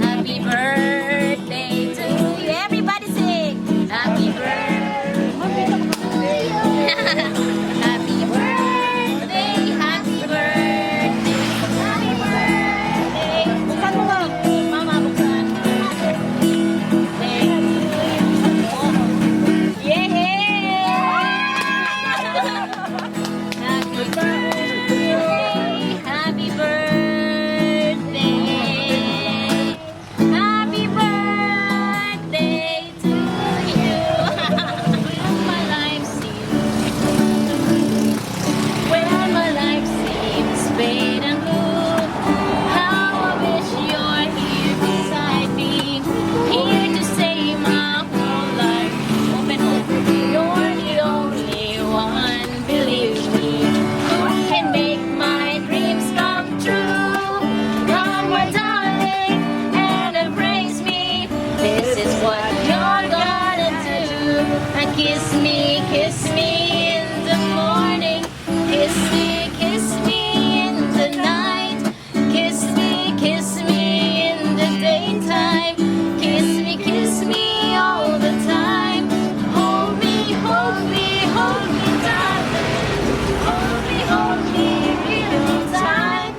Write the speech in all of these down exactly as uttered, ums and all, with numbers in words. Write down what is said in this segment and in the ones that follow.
Happy birthday to you. Everybody sing. Happy birthday to you. Happy birthday, happy birthday, happy birthday. Buksan mo, Mama. Mama, buksan. Thank you. Yay! Happy birthday, happy birthday. Happy birthday to you. When my life seems, when my life seems fade and blue, how I wish you're here beside me, here to stay my whole life. Open up, you're the only one, believe me, who can make my dreams come true. Come, my darling, and embrace me. This is what you're gonna do. Kiss me, kiss me in the morning. Kiss me, kiss me in the night. Kiss me, kiss me in the daytime. Kiss me, kiss me all the time. Hold me, hold me, hold me, darling. Hold me, hold me, real time.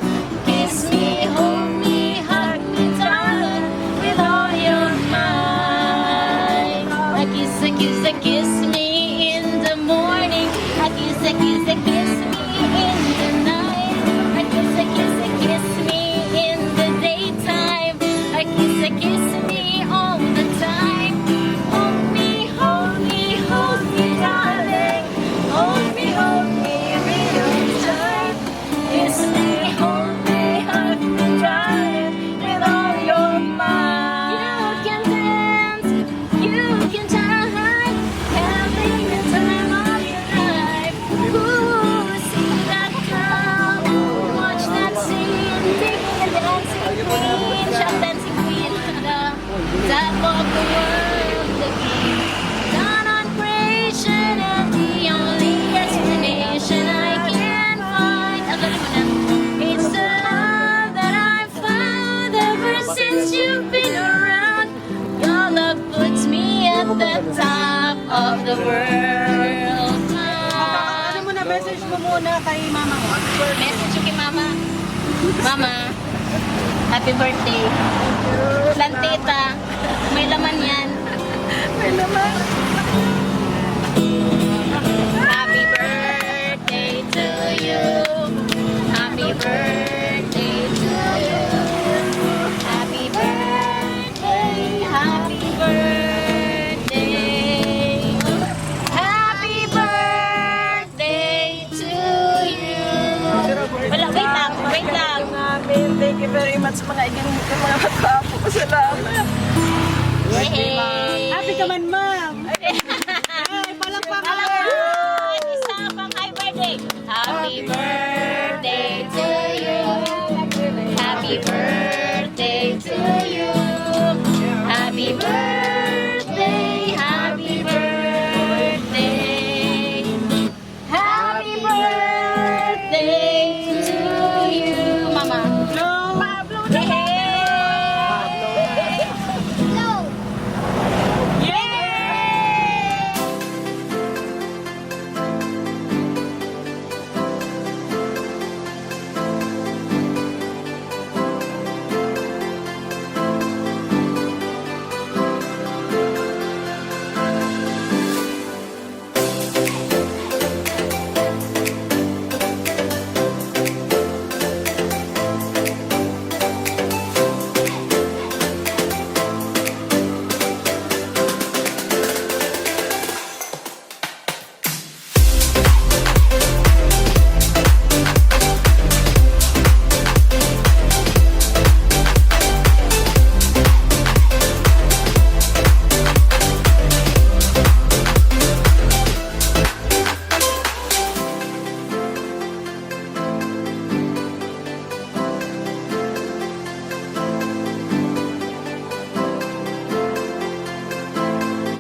Kiss me, hold me, hug me, darling, with all your might. A kiss, a kiss, a kiss me in the morning. A kiss, a kiss, a kiss me in the night. A kiss, a kiss, a kiss me in the daytime. A kiss, a kiss me all the time. Hold me, hold me, hold me, darling. Hold me, hold me, real time. Kiss me, hold me, hug me, darling, with all your might. You can dance, you can shine, having the time of your life. Ooh, see that girl, watch that scene, taking a dancing queen, shot dancing queen. Top of the world again. Down on creation and the only explanation I can find. It's the love that I've found ever since you've been around. Your love puts me at the top of the world. Ano muna, message mo muna kay mama mo. Message ko kay mama. Mama. Happy birthday. Plantita. May laman yan. May laman. Happy birthday to you. Happy birthday to you. Happy birthday. Happy birthday. Happy birthday. Day to you. Wala, wait lang, wait lang. Thank you very much, mga igin, mga katapo. Salamat. Yay! Happy ka man, ma.